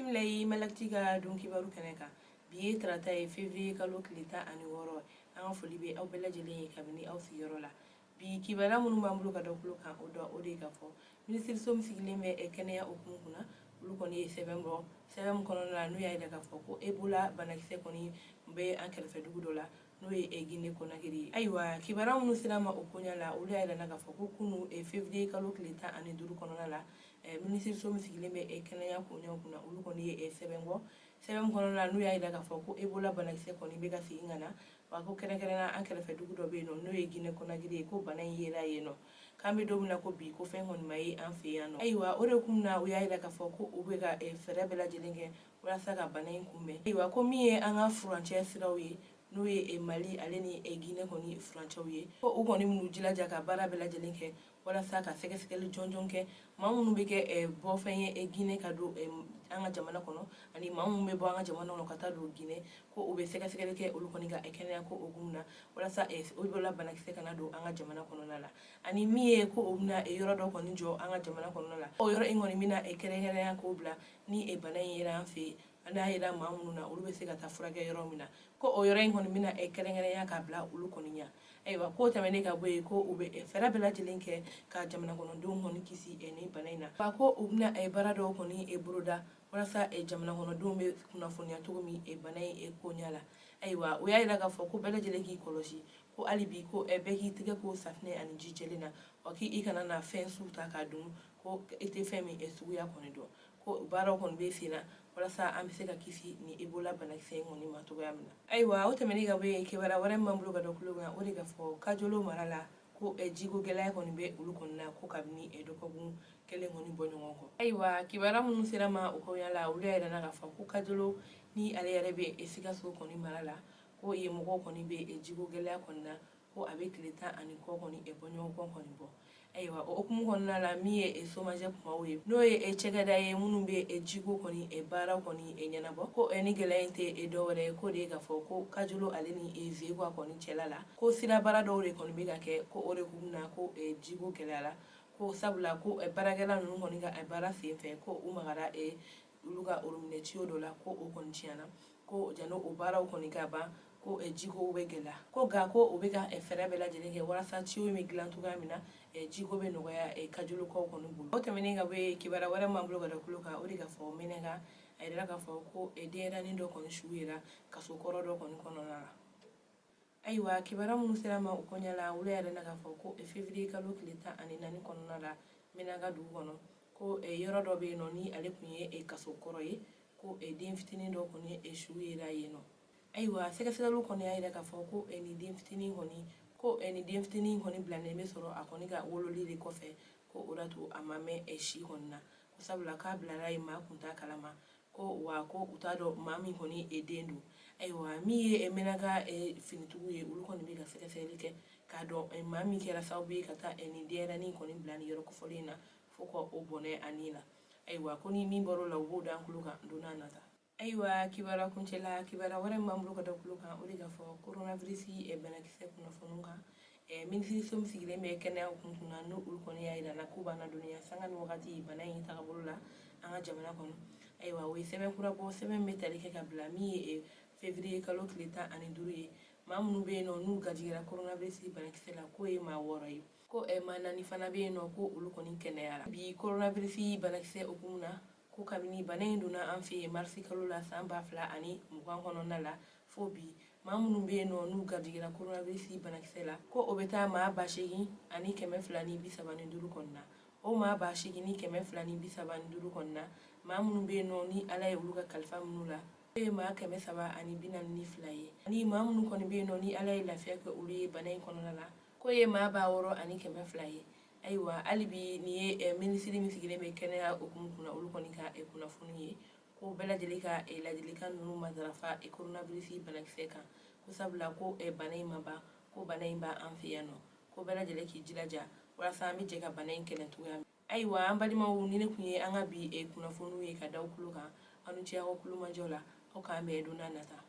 Bisimila i Malactu ka don kibaru kɛnɛ kan. Bi ye tarata ye, février kalo tile 16. An ka foli bɛ aw bɛɛ lajɛlen ye kabini aw sigiyɔrɔ la. Bi kibaruya minnu b'an bolo ka da tulo kan, o dɔ o de ye ka fɔ minisiriso min sigilen bɛ kɛnɛya hukumu kunna, olu kɔni ye sɛbɛn bɔ. Sɛbɛn min kɔnɔna la, n'u y'a jira k'a fɔ ko Ebola banakisɛ kɔni bɛ an kɛrɛfɛ dugu dɔ la, n'o ye Guinée Conakry ye. Ayiwa, kibaruya minnu sera ma o koɲa la, olu y'a jira k'a fɔ ko kunu, février kalo tile 15 kɔnɔna la, minisiriso min sigilen bɛ kɛnɛya koɲaw kunna, olu kɔni ye sɛbɛn bɔ. Sɛbɛn min kɔnɔna la, n'u y'a jira k'a fɔ ko Ebola banakisɛ kɔni bɛ ka segin ka na, wa ko kɛrɛnkɛrɛnna an kɛrɛfɛ dugu dɔ bɛ yen nɔ, n'o ye Guinée Conakry ye, ko bana in yera yen nɔ, k'an bɛ don min na ko bi, ko fɛn kɔni ma ye an fɛ yan nɔ. Ayiwa, o de kun na, u y'a jira k'a fɔ ko u bɛ ka fɛɛrɛ bɛɛ lajɛlen kɛ walasa ka bana in kunbɛn. Ayiwa, ko min ye an ka furancɛ siraw ye, n'o ye Mali ale ni Guinée kɔni furancɛw ye, ko u kɔni minnu jilaja ka baara bɛɛ lajɛlen kɛ walasa ka sɛgɛsɛgɛli jɔnjɔn kɛ maa minnu bɛ kɛ bɔfɛn ye Guinée ka don an ka jamana kɔnɔ, ani maa minnu bɛ bɔ an ka jamana kɔnɔ ka taa don Guinée, ko u bɛ sɛgɛsɛgɛli kɛ olu kɔni ka kɛnɛya ko hukumu na, walasa Ebola banakisɛ kana don an ka jamana kɔnɔna la. Ani min ye ko u bɛna yɔrɔ dɔ kɔni jɔ an ka jamana kɔnɔna la, o yɔrɔ in kɔni bɛna kɛrɛnkɛrɛnya k'o bila ni bana in yera an fɛ yen, n'a yera maa minnu na, olu bɛ se ka taa furakɛ yɔrɔ min na, ko o yɔrɔ in kɔni bɛna kɛrɛnkɛrɛnya k'a bila olu kɔni ɲɛ. Ayiwa, k'o tɛmɛnen ka bɔ yen, ko u bɛ fɛɛrɛ bɛɛ lajɛlen kɛ ka jamana kɔnɔdenw kɔni kisi nin bana in na, wa ko u bɛna baara dɔw kɔni boloda walasa jamana kɔnɔdenw bɛ kunnafoniya cogo min bana in koɲa la. Ayiwa, u y'a jira k'a fɔ ko bɛɛ lajɛlen k'i kɔlɔsi, ko hali bi ko bɛɛ k'i tɛgɛ ko safinɛ ani ji jɛlen na, wa k'i kana na fɛn su ta k'a dun, ko i tɛ fɛn min suguya kɔni dɔn. Ko baaraw kɔni bɛ sen na walasa an bɛ se ka kisi ni Ebola banakisɛ in kɔni ma cogoya min na. Ayiwa, o tɛmɛnen ka bɔ yen, kibaruya wɛrɛ min b'an bolo ka da tulo kan, o de ka fɔ Kajolo mara la, ko jiko gɛlɛya kɔni bɛ olu kɔni na, ko kabini dɔgɔkun kelen kɔni bɔ ɲɔgɔn kɔ. Ayiwa, kibaruya minnu sera ma o koɲa la, olu y'a jira k'a fɔ ko Kajolo ni ale yɛrɛ bɛ Sikaso kɔni mara la, ko yen mɔgɔw kɔni bɛ jiko gɛlɛya kɔni na, ko a bɛ tile 10 ani kɔ kɔni bɔ ɲɔgɔn kɔ kɔni bɔ. Ayiwa, o hukumu kɔnɔna la, min ye SOMAGEP kumaw ye, n'o ye cɛkɛda ye minnu bɛ jiko kɔni baara kɔni ɲɛnabɔ, ko ni gɛlɛya in tɛ dɔwɛrɛ ye, ko de ye k'a fɔ ko Kajolo ale ni Zekwa kɔni cɛla la, ko sira baara dɔw de kɔni bɛ ka kɛ, ko o de hukumu na ko jiko gɛlɛyara, ko sabula ko baarakɛla ninnu kɔni ka baara senfɛ, ko u magara olu ka robinet tuyau dɔ la, ko o kɔni tiɲɛna, ko janni o baaraw kɔni ka ban, ko jiko bɛ gɛlɛya, ko nka ko u bɛ ka fɛɛrɛ bɛɛ lajɛlen kɛ walasa tuyau in bɛ dilan cogoya min na, jiko bɛ nɔgɔya Kajolokaw kɔni bolo. O tɛmɛnen ka bɔ yen, kibaruya wɛrɛ min b'an bolo ka da tulo kan, o de ka fɔ Menaka, a yirala k'a fɔ ko denyɛrɛnin dɔ kɔni su yera kaso kɔrɔ dɔ kɔni kɔnɔna la. Ayiwa, kibaruya minnu sera ma o koɲa la, olu y'a yira k'a fɔ ko février kalo tile 14 kɔnɔna la, Menaka dugu kɔnɔ, ko yɔrɔ dɔ bɛ yen nɔ ni ale tun ye kaso kɔrɔ ye, ko den fitinin dɔ kɔni su yera yen nɔ. Ayiwa, sɛgɛsɛgɛliw kɔni y'a yira k'a fɔ ko nin den fitinin kɔni, ko nin den fitinin kɔni bilalen bɛ sɔrɔ a kɔni ka wololi de kɔfɛ, ko o de to a ma mɛn si kɔni na, ko sabula k'a bilara yen, maa kun t'a kalama, ko wa ko u t'a dɔn maa min kɔni den don. Ayiwa, min ye Menaka finitigiw ye, olu kɔni bɛ ka sɛgɛsɛgɛli kɛ k'a dɔn maa min kɛra sababu ye ka taa nin denyɛrɛnin kɔni bila nin yɔrɔ kofɔlen in na fo ka o bɔnɛ a ni la. Ayiwa, ko ni min bɔr'o la, u b'o d'an tulo kan don n'a nata. Ayiwa, kibaruya kuncɛ la, kibaruya wɛrɛ min b'an bolo ka da tulo kan, o de ka fɔ coronavirus banakisɛ kunnafoniw kan. Minisiriso min sigilen bɛ kɛnɛya kun kunna, n'o olu kɔni y'a jira na k'u b'an ladɔnniya sanga ni wagati bana in tagabolo la an ka jamana kɔnɔ. Ayiwa, o ye sɛbɛn kura bɔ, sɛbɛn bɛ tali kɛ ka bila min ye février kalo tile 15 ye, maa minnu bɛ yen nɔ n'u garijɛgɛra coronavirus banakisɛ la, k'o ye maa 6 ye, ko maa 4 fana bɛ yen nɔ, ko olu kɔni kɛnɛyara. Bi coronavirus banakisɛ hukumu na, ko kabini bana in donna an fɛ yen marisi kalo la san 2020 kɔnɔna la fo bi, maa minnu bɛ yen nɔ n'u garijɛgɛra coronavirus banakisɛ la, ko o bɛ taa maa 8235 kɔni na. O maa 8235 kɔni na, maa minnu bɛ yen nɔ ni Ala ye olu ka kalifa minnu la, o ye maa 342 ye. Ani maa minnu kɔni bɛ yen nɔ ni Ala ye lafiya kɛ olu ye bana in kɔnɔna la, k'o ye maa 6100 ye. Ayiwa, hali bi nin ye minisiri min sigilen bɛ kɛnɛya hukumu kunna, olu kɔni ka kunnafoni ye, ko bɛɛ lajɛlen ka ladilikan ninnu matarafa coronavirus banakisɛ kan, ko sabula ko bana in ma ban, ko bana in b'an fɛ yan nɔ, ko bɛɛ lajɛlen k'i jilaja walasa an bɛ jɛ ka bana in kɛlɛ cogoya min. Ayiwa, an balimaw, ni ne tun ye an ka bi kunnafoniw ye ka da aw tulo kan. Aw ni ce aw ka kulomajɔ la. Aw k'an bɛn don n'a nata.